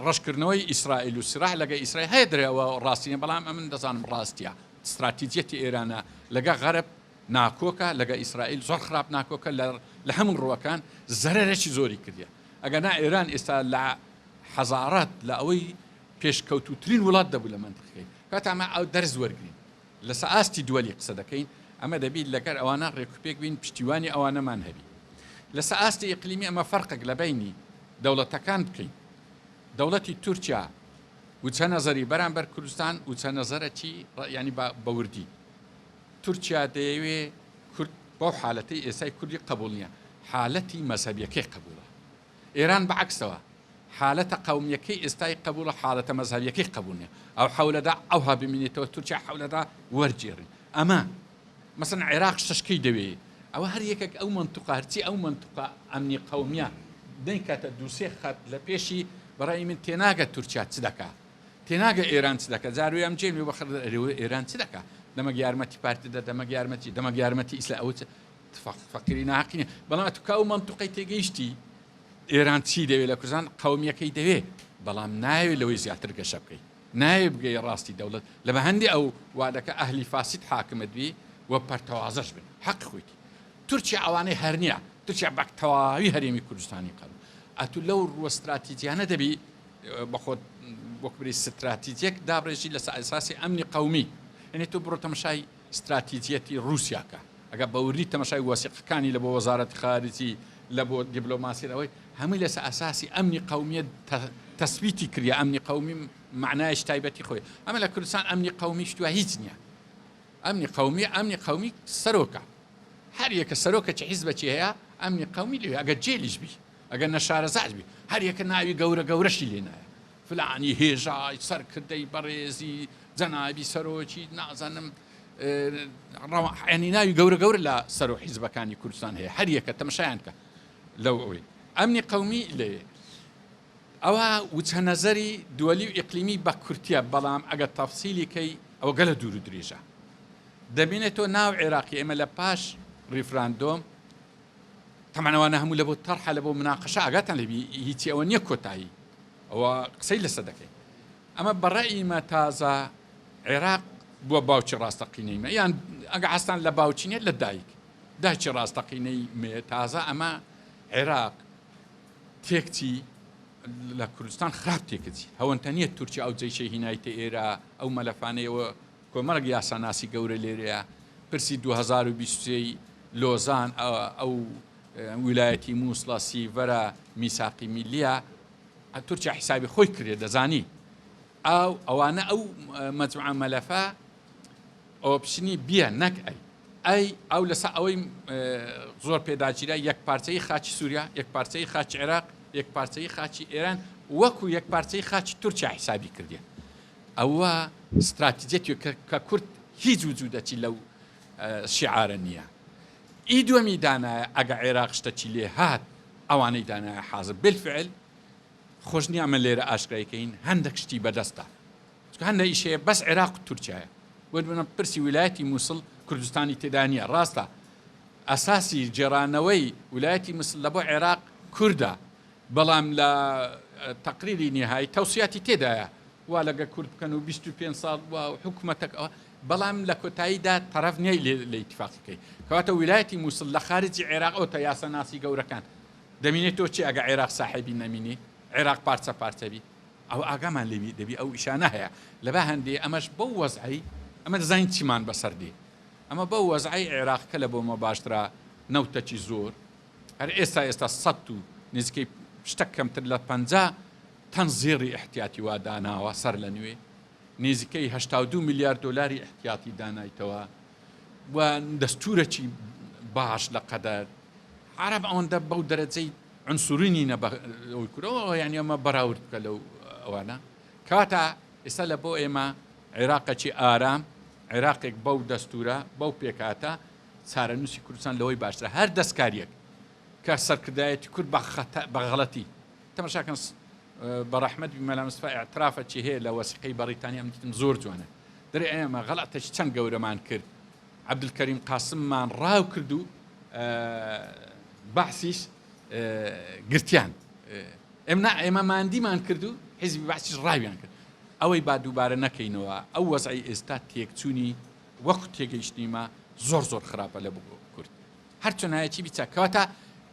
ڕەشکردنەوەی ئیسرائیل و سراح لەگە ئیسرائیل هەیە درێ ئەوە ڕاستی نیە بەڵام ئەمن دەزانم ڕاستیە ستراتیجیەتی ئێرانە لەگە غەرب ناکۆکە لەگە ئیسرائیل زۆر خراپ ناکۆکە لە هەموو ڕووەکان زەرەرێکی زۆری کردیە ئەگەر نا ئێران ئێستا لە حەزارات لە ئەوەی پێشکەوتووترین وڵات دەبوو لە مەنتقەکەی کاتە ئەمە ئەو دەرس وەرگین لەسە ئاستی دووەلی قسە دەکەین ئەمە دەبیت لەگەر ئەوانە ڕێکوپێک بین پشتیوانی ئەوانەمان هەبی لەسە ئاستی ئیقلیمی ئەمە فەرقێک لە بەینی دەوڵەتەکان بکەین دەوڵەتی تورکیا وچە نەزەری بەرامبەر کوردستان وچە نەزەرەکی ینی بە وردی تورکیا دەیەوێ کورد بەو حالەتەی ئێستای کوردی قبوڵ نییە، حالەتی مەزهەبیەکەی قبوڵە. ئێران بە عەکسەوە حالەتە قەومیەکەی ئێستای قبوڵە حالەتە مەزهەبیەکەی قبوڵ نییە. ئەو حەولەدا ئەوها بمینێتەوە تورکیا حەولەدا وەرگێڕین. ئەمە مەسەن عێراق شتەشکەی دەوێ ئەوە هەر یەکێک ئەو مەنتوقە هەرچی ئەو مەنتوقە ئەمنی قەومیە نەیکاتە دووسێ خەت لە پێشی بەڕای من تێناگە تورکیا چ دەکا. تێناگە ئێران چ دەکا جاروێ ئەم جێ بە خڕ ئەرێ ئێران چ دەکا دەمەک یارمەتی پارتی دە دەمەک یارمەتی دەمەک یارمەتی ئیسلا ئەوە فەقیری ناحەقی نیە بەڵام ئەتوو کە ئەو مەنتوقەی تێگەیشتی ئێران چی دەوێ لە کوردستان قەومیەکەی دەوێ بەڵام ناوێ لەوەی زیاتر گەشە بکەی ناوێ بگەی ڕاستی دەوڵەت لە بە هەندی ئەو وادەکە ئەهلی فاسید حاکمت بی و پەرتەوازەش بن حەق خۆیتی تورکیا ئەوانەی هەر نییە تورکیا بە تەواوی هەرێمی کوردستانی قەبوو ئەتوو لەو ڕووە ستراتیجیانە دەبی بەخۆت وەک بری ستراتیجیەک دابڕێژی لەسەر ئەساسی ئەمنی قەومی یعنی تۆ بڕۆ تەمەشای ستراتیجیەتی ڕووسیاکە ئەگە بە وردی تەمەشای وەسیقەکانی لە بۆ وەزارەتی خارجی لە بۆ دیبلۆماسی ئەوەی هەمووی لەسەر ئەساسی ئەمنی قەومیە تەسبیتی کردە ئەمنی قەومی معنایش تایبەتی خۆی ئەمە لە کوردستان ئەمنی قەومی شتوە هیچ نییە ئەمنی قەومی ئەمنی قەومی سەرۆکە هەر یەکە سەرۆکەکی حیزبەکی هەیە ئەمنی قەومی لێ ئەگەر جێلیش بی ئەگەر نەشارەزاش بی هەر یەکە ناوی گەورە گەورەشی لێ نایە فلانی هێژای سەرکردەی بەڕێزی جەنابی سەرۆکی نازانم ڕەوانی ناوی گەورە گەورە لە سەرۆ حیزبەکانی کوردستان هەیە هەر یەکە تەمەشایان کە لەو ئەوەی ئەمنی قەومی لێ ئەوە وچە نەزەری دووەلی و ئیقلیمی بە کورتیە بەڵام ئەگەر تەفسیلی کەی ئەوە گەلە دوور و درێژە دەبینێتەوە ناو عێراقی ئێمە لە پاش ڕیفراندۆم تەبعەن ئەوانە هەموو لەبۆ تەرحە لەبۆ مناقەشە ئاگاتان لێبی هیچی ئەوە نییە کۆتایی ئەوە قسەی لەسەر دەکەین ئەمە بەڕەئی مە تازە عێراق بووە باوکی ڕاستەقینەی مە یان ئەگە حەستان لە باوکی نیە لە دایک دایکی ڕاستەقینەی مێ تازە ئەمە عێراق تێکچی لە کوردستان خراپ تێکچی هەوەنتە نییە تورکیا ئەو جەیشەی هینایتە ئێرە ئەو مەلەفانەیەوە کۆمەڵێک یاساناسی گەورە لێرەیە، پرسی 2023 ی لۆزان، ئەو ویلایەتی موسڵە، سیڤەرە، میساقی میللیە، تورکیا حیسابی خۆی کردێ دەزانی ئەو ئەوانە ئەو مەجموعە مەلەفە option ی بیە نەک ئەی ئەی ئەو لەسە ئەوەی زۆر پێداگیرە یەک پارچەی خاچی سووریا یەک پارچەی خاچی عێراق یەک پارچەی خاچی ئێران وەکو یەک پارچەی خاچی تورکیا حیسابی کردێ ئەوە ستراتیجیەتێک کە کورد هیچ وجودەکی لەو شیعارە نییە. ئی دووەمی دانایە ئەگە عێراق شتەکی لێ هات ئەوانەی دانایە حازر بالفعل خۆش نییە ئەمە لێرە ئاشکرای کەین هەندێک شتی بەدەستە چونکە هەندێک ئیش هەیە بەس عێراق و تورکیایە بۆ نمونە پرسی ویلایەتی موسڵ کوردستانی تێدا نییە ڕاستە ئەساسی گێڕانەوەی ویلایەتی موسڵ لە بۆ عێراق کوردە بەڵام لە تەقریری نیهایی تەوسیاتی تێدایە وا لەگە کورد بکەن و 25 ساڵ و حکومەتەک ئەوە بەڵام لە کۆتاییدا تەرەف نییە لە ئیتفاقەکەی کەواتە ویلایەتی موسڵ لە خارجی عێراق ئەوتە یاساناسی گەورەکان دەمینێتەوە چی ئەگە عێراق ساحێبی نەمینی عێراق پارچە پارچەبی ئەو ئاگامان لێبی دەبی ئەو ئیشانە هەیە لەبا هەندێ ئەمەش بەو وەزعی ئەمە دەزانین چیمان بەسەر دێ ئەمە بەو وەزعی عێراق کە لە بۆمە باشترە نەوتەکی زۆر هەر ئێستا ئێستا سەد و نزیکەی شتەک کەمتر لە 50 تەن زێڕی ئیحتیاتی وا داناوە سەر لە نوێ نزیکەی 82 میلیارد دۆلاری ئیحتیاتی دانایتەوە و دەستورەکی باش لە قەدەر عەرەب ئەوەندە بەو دەرەجەی عنسوری نینە بە ئەوی کورەوە یعنی ئەمە بەراورد بکە لەو ئەوانە کەواتە ئێستا لە بۆ ئێمە عێراقێکی ئارام عێراقێک بەو دەستورە بەو پێکهاتە چارەنووسی کوردستان لەوەی باشترە هەر دەستکاریەک. کە سەرکردایەتی کورد بە خەتا بە غەڵەتی تەماشاکەن بە ڕەحمەت بی مەلا مستەفا ئیعترافەکی هەیە لە وەسیقەی بەڕیتانی ئەم دیتم زۆر جوانە دەرێ ئێمە غەڵەتێکی چەند گەورەمان کرد عەبدولکەریم قاسممان ڕاو کرد و بەعسیش گرتیان ئێمە نا ئێمە ماندیمان کرد و حیزبی بەعسیش ڕاویان کرد ئەوەی با دووبارە نەکەینەوە ئەو وەزعی ئێستا تێکچوونی وەکو تێگەیشتنیمە زۆر زۆر خراپە لە کورد هەر چۆنایەکی بی چاک. کەواتە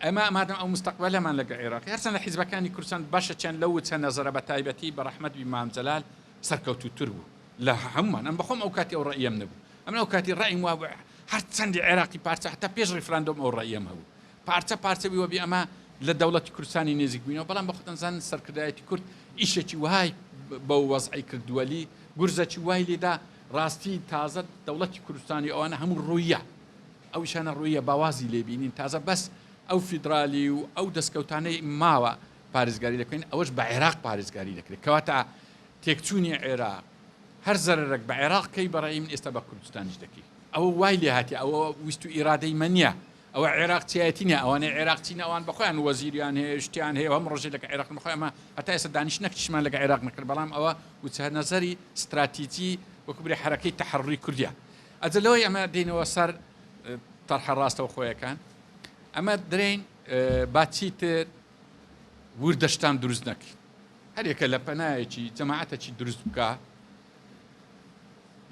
ئێمە مادەم ئەو مستەقبەلەمان لەگەڵ عێراقی هەرچەند لە حیزبەکانی کوردستان بەشەکیان لەو وچە نەزەرە بە تایبەتی بە ڕەحمەت بی مام جەلال سەرکەوتووتر بوو لە هەموومان ئەم بەخۆم ئەو کاتی ئەو ڕەئیەم نەبوو ئەمن ئەو کاتی ڕەئیم وابوو هەرچەندی عێراقی پارچە هەتا پێش ڕیفراندۆم ئەو ڕەئیەم هەبوو پارچە پارچە بی وەبی ئەمە لە دەوڵەتی کوردستانی نێزیک بووینەوە بەڵام بە خۆتان زانن سەرکردایەتی کورد ئیشێکی وەهای بەو وەزعی کردووەلی گورزەکی وای لێدا ڕاستی تازە دەوڵەتی کوردستانی ئەوانە هەموو ڕوویە ئەو ئیشانە ڕوویە با وازی لێ بینین تازە بەس ئەو فیدرالی و ئەو دەستکەوتانەی ماوە پارێزگاری دەکەین ئەوەش بە عێراق پارێزگاری دەکرێت کەواتە تێکچوونی عێراق هەر زەرەرەک بە عێراق کەی بەڕێی من ئێستا بە کوردستانیش دەکەی ئەوە وای لێ هاتی ئەوە ویست و ئیرادەی مە نییە ئەوە عێراق چیایەتی نیە ئەوانەی عێراق چین ئەوان بەخۆیان وەزیریان هەیە شتیان هەیە هەم ڕۆژێ لەگە عێراق بەخۆی ئەمە هەتا ئێستا دانیشتنەکیشمان لەگە عێراق نەکرد بەڵام ئەوە وچە نەزەری ستراتیجی وەکو برێ حەرەکەی تەحەڕوری کوردیە ئەجە لەوەی ئەمە دێینەوە سەر تەرحە ڕاستەوخۆیەکان ئەمە درێین با چیتر وردەشتان دروست نەکەین هەرێکە لە پەنایەکی جەماعەتەکی دروست بکە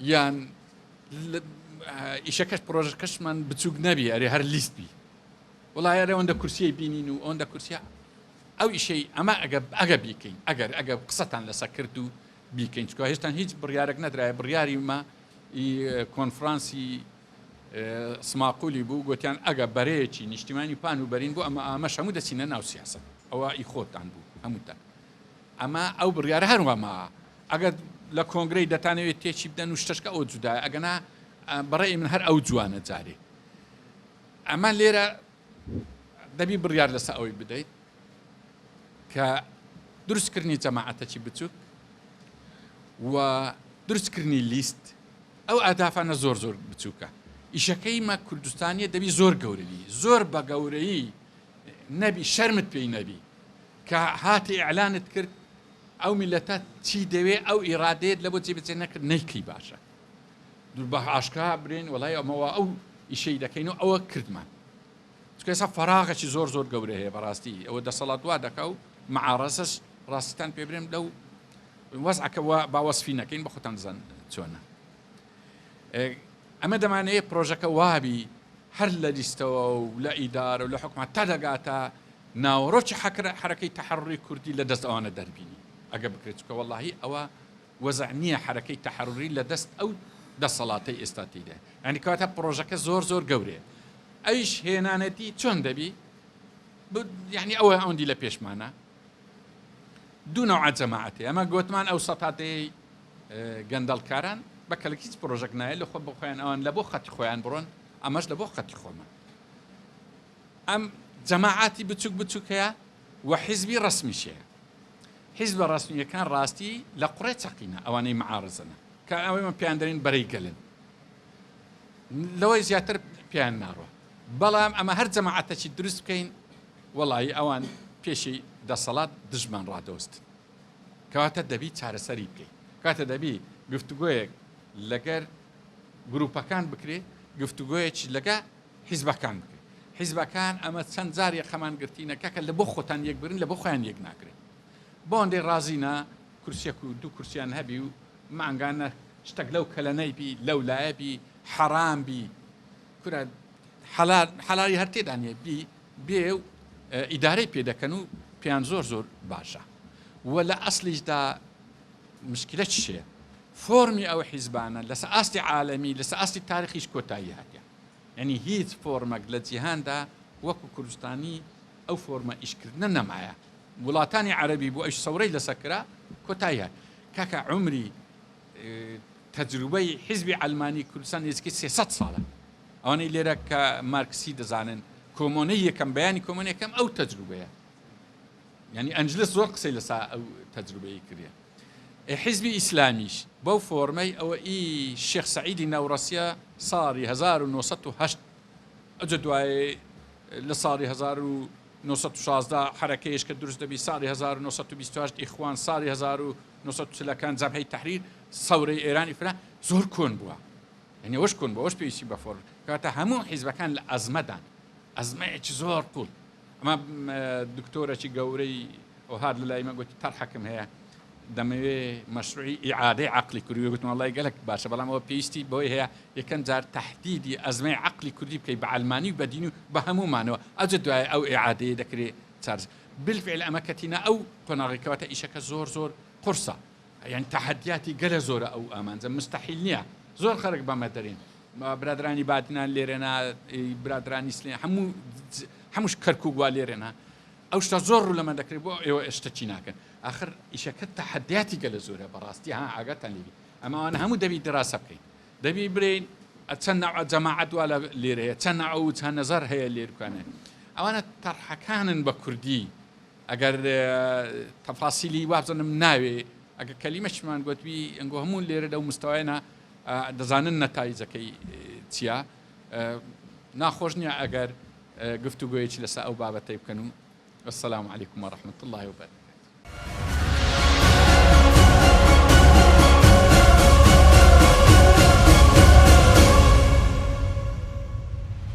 یان ئیشەکەش پرۆژەکەشمان بچووک نەبی ئەرێ هەر لیست بی وڵای ئەرێ ئەوەندە کورسیەی بینین و ئەوەندە کورسیە ئەو ئیشەی ئەمە ئەگە ئەگە بیکەین ئەگەر ئەگە قسەتان لەسەر کرد و بیکەین چکە هێشتان هیچ بڕیارێک نەدرایە بڕیاری مە ی کۆنفرانسی سماقولی بوو گوتیان ئەگە بەرەیەکی نیشتیمانی پان و بەرین بوو ئەمە ئامەش هەموو دەچینە ناو سیاسەت ئەوە ئی خۆتان بوو هەمووتان ئەمە ئەو بڕیارە هەروە ما ئەگەر لە کۆنگرەی دەتانەوێت تێکی بدەن و شتەشکە ئەو جودایە ئەگەنا بەڕێی من هەر ئەو جوانە جارێ ئەمە لێرە دەبی بڕیار لەسە ئەوەی بدەیت کە دروستکردنی جەماعەتەکی بچوک و دروستکردنی لیست ئەو ئادافانە زۆر زۆر بچووکە ئیشەکەی مە کوردستانیە دەبی زۆر گەورەبی زۆر بە گەورەیی نەبی شەرمت پێی نەبی کە هاتی ئیعلانت کرد ئەو میلەتە چی دەوێ ئەو ئیرادەیەت لە بۆ جێبەجێ نەکرد نەیکەی باشە دوور بە ئاشکرا برێن وەڵای ئەمەوە ئەو ئیشەی دەکەین و ئەوە کردمان چونکە ئێستا فەراغێکی زۆر زۆر گەورە هەیە بەڕاستی ئەوە دەسەڵات وا دەکا و معارەزەش ڕاستیتان پێ برێم لەو وەزعەکە وا با وەسفی نەکەین بە خۆتان دەزان چۆنە ئەمە دەمانەیە پرۆژەکە وابی هەر لە لیستەوە و لە ئیدارە و لە حکومات تا دەگاتە ناوەڕۆکی حەکرە حرەکەی تەحڕی کوردی لە دەست ئەوانە دەربینی ئەگە بکرێت چکە وەڵاهی ئەوە وەزع نییە حەرەکەی تەحەروری لە دەست ئەو دەسەڵاتەی ئێستا تێیدایە یانی کەواتە پڕۆژەکە زۆر زۆر گەورەیە ئەویش هێنانەتی چۆن دەبی یعنی ئەوە ئەوەندی لە پێشمانە دوو نەوعە جەماعەتی ئەمە گوتمان ئەو سەتاتەی گەندەڵکاران بە کەلک هیچ پرۆژەک نایە لە خۆ بۆ خۆیان ئەوان لە بۆ خەتی خۆیان بڕۆن ئەمەش لە بۆ خەتی خۆمان ئەم جەماعاتی بچوک بچوک هەیە و حیزبی ڕەسمیش هەیە. حیزبە ڕەسمییەکان ڕاستی لە قوڕێ چەقینە ئەوانەی معارزەنە کە ئەوەیمان پێیان دەرین بەرەی گەلن لەوەی زیاتر پێیان ناڕۆ بەڵام ئەمە هەر جەماعەتەکی دروست بکەین وەڵایی ئەوان پێشی دەسەڵات دژمان ڕادەوەستن کەواتە دەبی چارەسەری بکەین کاتە دەبی گفتوگۆیەک لەگەر گروپەکان بکرێ گفتوگۆیەکی لەگە حیزبەکان بکرێت حیزبەکان ئەمە چەند جار یەخەمان گرتینە کاکە لە بۆ خۆتان یەک بگرن لە بۆ خۆیان یەک ناگرن بۆ ئەندەی ڕازینە کورسیەک و دوو کورسیان هەبی و مانگانە شتەک لەو کەلەنەی بی لەو لایە بی حەرام بی کورە حەلال حەلالی هەر تێدا نییە بی بێ و ئیدارەی پێ دەکەن و پێیان زۆر زۆر باشە و لە ئەسلیشدا مشکلە چیە فۆرمی ئەو حیزبانە لەسە ئاستی عالەمی لەسە ئاستی تاریخیش کۆتایی هاتیە یانی هیچ فۆرمەک لە جیهاندا وەکو کوردستانی ئەو فۆرمە ئیشکردنە نەمایە وڵاتانی عەرەبی بوو ئەوش سەورەی لەسەر کرا کۆتایی هات کاکە عومری تەجروبەی حیزبی عەلمانی کوردستان نزیکەی 300 ساڵە ئەوانەی لێرە کە مارکسی دەزانن کۆمۆنەی یەکەم بەیانی کۆمۆنە یەکەم ئەو تەجروبەیە یعنی ئەنجلس زۆر قسەی لەسا ئەو تەجروبەیە کردە حیزبی ئیسلامیش بەو فۆرمەی ئەوە ئی شێخ سەعیدی نەوڕەسیە ساڵی 1970 ئەجە دوای. لە ساڵی 1916 حەرەکەیش کە دروست دەبی ساڵی 1928 ئیخوان ساڵی 1940 ەکان جەبهەی تەحریر سەورەی ئێرانی فرە زۆر کۆن بووە یعنی ئەوەش کۆن بووە ئەوەش پێویستی بە فۆرم کەواتە هەموو حیزبەکان لە ئەزمەدان ئەزمەیەکی زۆر قوڵ ئەمە دکتۆرەکی گەورەی ئۆهار لە لای من گوتی تەرحەکم هەیە دەمەوێ مەشروعی ئیعادەی عەقلی کوردی گوتم وەڵای گەلەک باشە بەڵام ئەوە پێویستی بەوەی هەیە یەکەم جار تەحدیدی ئەزمەی عەقلی کوردی بکەی بە عەلمانی و بە دینی و بە هەموومانەوە ئەوجە دوای ئەو ئیعادەیە دەکرێ چارەسەر بالفعل ئەمە کەتینە ئەو قۆناغی کەواتە ئیشەکە زۆر زۆر قورسە یعنی تەحەدیاتی گەلە زۆرە ئەو ئامانجە مستحیل نییە زۆر خەرک بەمە دەرێن برادرانی بادینان لێرەنا برادرانی سلێ هەموو هەمووش کەرکوک وا لێرەنا ئەو شتە زۆر ڕوو لەمە دەکرێت بۆ ئێوە ئێشتە چی ناکەن ئاخر ئیشەکە تەحەدیاتی گەلە زۆرە بەڕاستی ها ئاگاتان لێبی ئەمە ئەوانە هەموو دەبی دراسە بکەین دەبی برین چەند نەوع جەماعەت وا لە لێرە هەیە چەند نەوع و چەند نەزەر هەیە لێرکانە ئەوانە تەرحەکانن بە کوردی ئەگەر تەفاسیلی وابزانم ناوێ ئەگەر کەلیمەشمان گوتبی ئەنگۆ هەموو لێرە لەو مستەوایەنە دەزانن نەتایجەکەی چییە ناخۆش نییە ئەگەر گفتوگۆیەکی لەسەر ئەو بابەتەی بکەن و السلام علیکم ورحمة اللە وبرکاته.